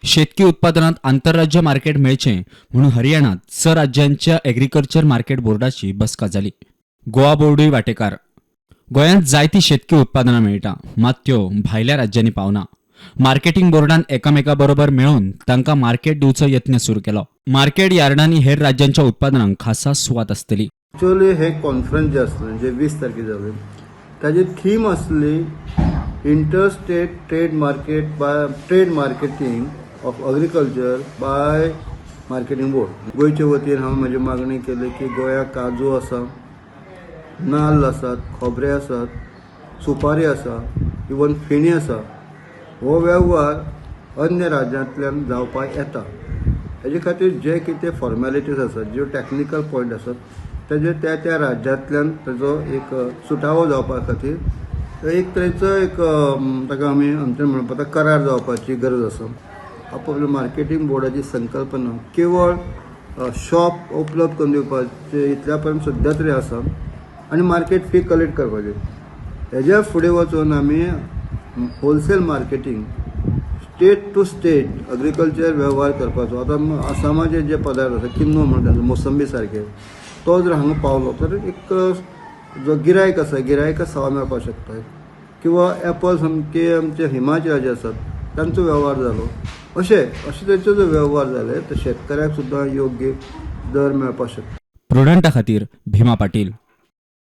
शेतकी उत्पादनात आंतरराज्य मार्केट मेळचें म्हणून हरियाणात स राज्यांच्या एग्रीकल्चर मार्केट बोर्डाची बसका जाली. गोवा बोर्डूय वाटेकार. गोंयांत जायतीं शेतकी उत्पादनां मेळटा, मात त्यो भायल्या राज्यांनी पावना. मार्केटिंग बोर्डान एकामेका बरोबर मेळून तांकां मार्केट दिवचो यत्न सुरू केलो. मार्केट यार्डांनी हेर राज्यांच्या उत्पादनांक खासा सुवात आसतली. एक्चुअली हे कॉन्फरन्स जे आसलें, जे 20 तारखेर जालें, ताजी थीम आसली interstate trade market by trade marketing of agriculture by marketing board. गोंयचे वतीन हांवें म्हजी मागणी केली की गोंयाक काजू आसा, नाल्ल आसात, खोबरें आसात, सुपारी आसा, इवन फेणी आसा. हो वेव्हार अन्य राज्यांतल्यान जावपाक येता. हेजे खातीर जे कितें फॉर्मेलिटीज आसात, ज्यो टॅक्निकल पॉयंट आसात, तेजे त्या त्या राज्यांतल्यान ताजो एक सुटावो जावपा खातीर एक तरेचो एक ताका आमी आमचें म्हणपा करार जावपाची गरज आसा. आपापल्या मार्केटींग बोर्डाची संकल्पना केवळ शॉप उपलब्ध करून दिवपाचे इतल्या पर्यंत सद्या तरी आसा आनी मार्केट फी कलेक्ट करपाची. हेज्या फुडें वचून आमी wholesale marketing, state to state agriculture वेव्हार करपाचो. आतां आसामाचे जे पदार्थ आसा, किन्नू म्हणटा तांचो, मोसंबी सारके, तो जर हांगा पावलो तर एक जो गिरायक आसा, गिरायका सवा मेळपाक शकता किंवा एपल सामके आमचे हिमाचलाचे आसात, तांचो वेव्हार जालो. अशें तेचो जर वेव्हार जाले तर शेतकऱ्याक सुद्दां योग्य दर मेळपाक शकता. प्रुडंटा खातीर भीमा पाटील.